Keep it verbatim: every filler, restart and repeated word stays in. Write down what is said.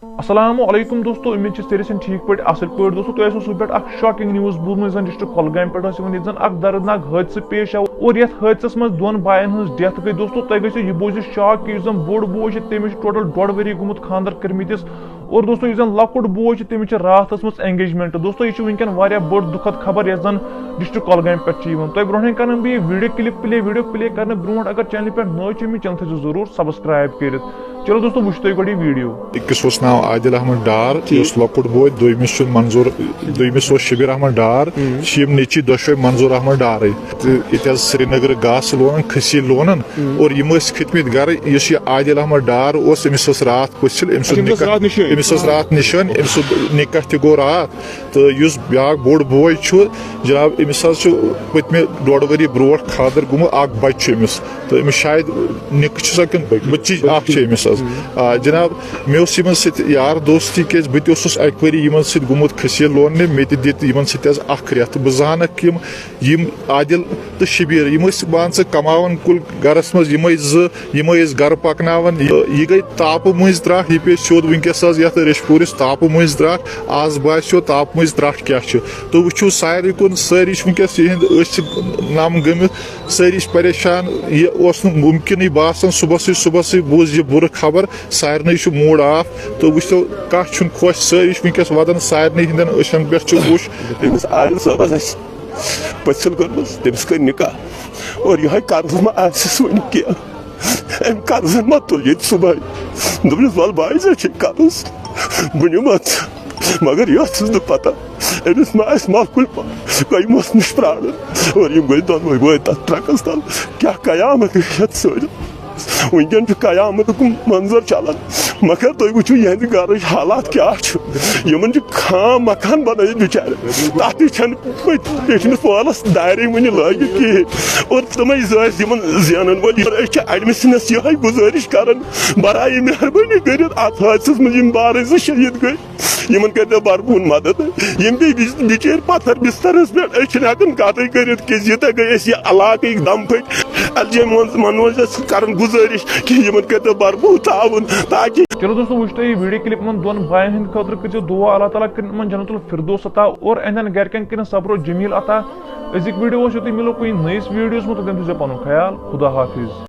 السلام علیکم دوستو، امید چھِ سٲری سٕنٛدۍ ٹھیٖک پٲٹھۍ، اصٕل پٲٹھۍ۔ دوستو، تۄہہِ آسوٕ صُبحٲے پٮ۪ٹھ اکھ shocking news بوٗزمٕژ، یُس زن district کۄلگامہِ پٮ۪ٹھ ٲس یِوان، ییٚتہِ زن اکھ دردناک حٲدثہٕ پیش آو اور یتھ حٲدثس منٛز دۄن باین ہٕنٛز death گٔے۔ دوستو، تۄہہِ گژھیو یہِ بوٗزِتھ shock کہِ یُس زن بوٚڑ بوے چھُ، تٔمِس چھُ total ڈۄڈ ؤری گوٚمُت خانٛدر کٔرمٕتِس اور دوستو، یُس زن لۄکُٹ بوے چھُ، تٔمِس چھِ راتھس منٛز engagement۔ دوستو، یہِ چھُ وٕنکٮ۪ن واریاہ بٔڑ دُکھد خبر، یۄس زن district کۄلگامہِ پٮ۪ٹھ چھِ یِوان۔ تۄہہِ برونٛہہ کنہِ بہٕ یہِ video clip play، video play کرنہٕ برونٛٹھ اگر channel پٮ۪ٹھ نٔوۍ چھِو، أمِس channel تھٲیزیو ضروٗر subscribe کٔرِتھ۔ چلو دوستو، وٕچھِو تُہۍ گۄڈٕ یہِ video۔ أکِس اوس ناو عادل احمد ڈار، یہِ اوس لۄکُٹ بوے، دوٚیمِس چھُ منظور، دوٚیمِس اوس شبیر احمد ڈار، چھِ یِم نیٚچی دۄشوے منظور احمد ڈارٕے۔ تہٕ ییٚتہِ حظ سرینگرٕ گاسہٕ لونان، کھٔسی لونان، اور یِم ٲسۍ کھٔتمٕتۍ گرٕ۔ یُس یہِ عادل احمد ڈار اوس، أمِس ٲس راتھ پٔژھِل، أمۍ سُنٛد اچھا، أمِس ٲس نِکاح، راتھ نِشٲنۍ۔ أمِس ٲس راتھ نِشٲنۍ، أمۍ سُنٛد نِکاح تہِ گوٚو راتھ۔ تہٕ یُس بیٛاکھ بوٚڑ بوے چھُ، جناب، أمِس حظ چھُ پٔتمہِ ڈۄڈ ؤری برونٛٹھ خانٛدر گوٚمُت، اکھ بچہِ چھُ أمِس۔ تہٕ أمِس شاید نِکہٕ چھُ سا کِنہٕ بٔچی اکھ چھِ أمِس حظ۔ آ، جناب، مےٚ اوس یِمن سۭتۍ یار دوستی، کیازِ بہٕ تہِ اوسُس اکہِ ؤری یِمن سۭتۍ گوٚمُت کھٔسی لوننہِ، مےٚ تہِ دِتۍ یِمن سۭتۍ حظ اکھ رٮ۪تھ۔ بہٕ زانکھ یِم، یِم عادل تہٕ شبیر، یِم ٲسۍ، مان ژٕ، کماوان کُل گرس منٛز، یِمے زٕ، یِمے ٲسۍ گرٕ پکناوان۔ یہِ، یہِ گٔے تاپہٕ مٔنٛزۍ ترٛٹھ، یہِ پیٚیہِ سیوٚد وٕنکیٚس حظ یتھ ریٚشپوٗرِس تاپہٕ مٔنٛزۍ ترٛٹھ۔ آز باسیو تاپہٕ مٔنٛزۍ ترٛٹھ کیٛاہ چھِ۔ تُہۍ وٕچھِو سارے کُن، سٲری چھِ وٕنکیٚس یِہِنٛدۍ أچھ چھِ نم گٔمٕتۍ، سٲری چھِ پریشان۔ یہِ اوس نہٕ مُمکِنٕے باسان۔ صُبحسٕے، صُبحسٕے بوٗز یہِ بُرٕ خبر، سارنٕے چھُ mood off۔ تُہۍ وٕچھتو، کانٛہہ چھُنہٕ خۄش، سٲری چھِ وٕنکیٚس ودان، سارنٕے ہِنٛدٮ۪ن أچھن پٮ۪ٹھ چھُ وُش۔ تٔمِس عادل صٲبس اَسہِ پٔژھِل کٔرمٕژ، تٔمِس کٔر نِکاح، اور یِہوٚے قرضہٕ ما آسٮ۪س وٕنہِ کینٛہہ؟ أمۍ قرضہٕ ما تُل ییٚتہِ صُبحٲے؟ دوٚپنَس، "وَلہٕ بایہِ، ژےٚ چھے قرض، بہٕ نِمَتھ ژٕ۔" مگر یَتھ چھُس نہٕ پَتہ، أمِس ما آسہِ مۄکُل پَتہٕ، کٔمۍ اوس نِش پرٛاران۔ اور یِم گٔے دۄنوَے بٲے تَتھ ٹرٛکَس تَل۔ کیٛاہ قیامت گٔے یَتھ سٲنِس۔ وٕنکٮ۪ن چھُ قیامتُک منظر چلان، مگر تُہۍ وٕچھِو یِہنٛدِ گرٕچ حالات کیٛاہ چھِ۔ یِمن چھُ خام مکان بنٲوِتھ بِچارٮ۪ن، تَتھ تہِ چھَنہٕ پٔتۍ پیٚٹھمِس پولس دارے وٕنہِ لٲگِتھ کِہیٖنۍ۔ اور تِمے زٕ ٲسۍ یِمن زینن وٲلۍ۔ أسۍ چھِ اَڈمِشنس یِہوٚے گُزٲرِش کران، برایہِ مہربٲنی کٔرِتھ اَتھ حٲدثس منٛز یِم بارٕے زٕ شہیٖد گٔے، یِمن کٔرۍتو بھرپوٗر مدد۔ یِم پیٚیہِ بِچ-، بِچٲرۍ پتھر بسترس پٮ۪ٹھ، أسۍ چھِنہٕ ہٮ۪کان کتھٕے کٔرِتھ کینٛہہ، یوٗتاہ گٔے أسۍ یہِ علاقٕکۍ دم پھٔٹۍ۔ ایل جے منوج، منوج ٲسۍ کران گُزٲرِش کہِ یِمن کٔرۍتو بھرپوٗر تعاوُن تاکہِ۔ چلو دوستو، وٕچھ تۄہہِ یہِ video clip، یِمن دۄن باین ہٕنٛدِ خٲطرٕ کٔرۍزیو دُعا، اللہ تعالیٰ کٔرِنۍ یِمن جنت الفردوس عطا اور اہندٮ۪ن گرِکٮ۪ن کٔرِنۍ صبر و جمیل عطا۔ أزِکۍ video اوس یُتُے، مِلو کُنہِ نٔیِس videoس منٛز، توٚتام تھٲیزیو پنُن خیال۔ خدا حافظ۔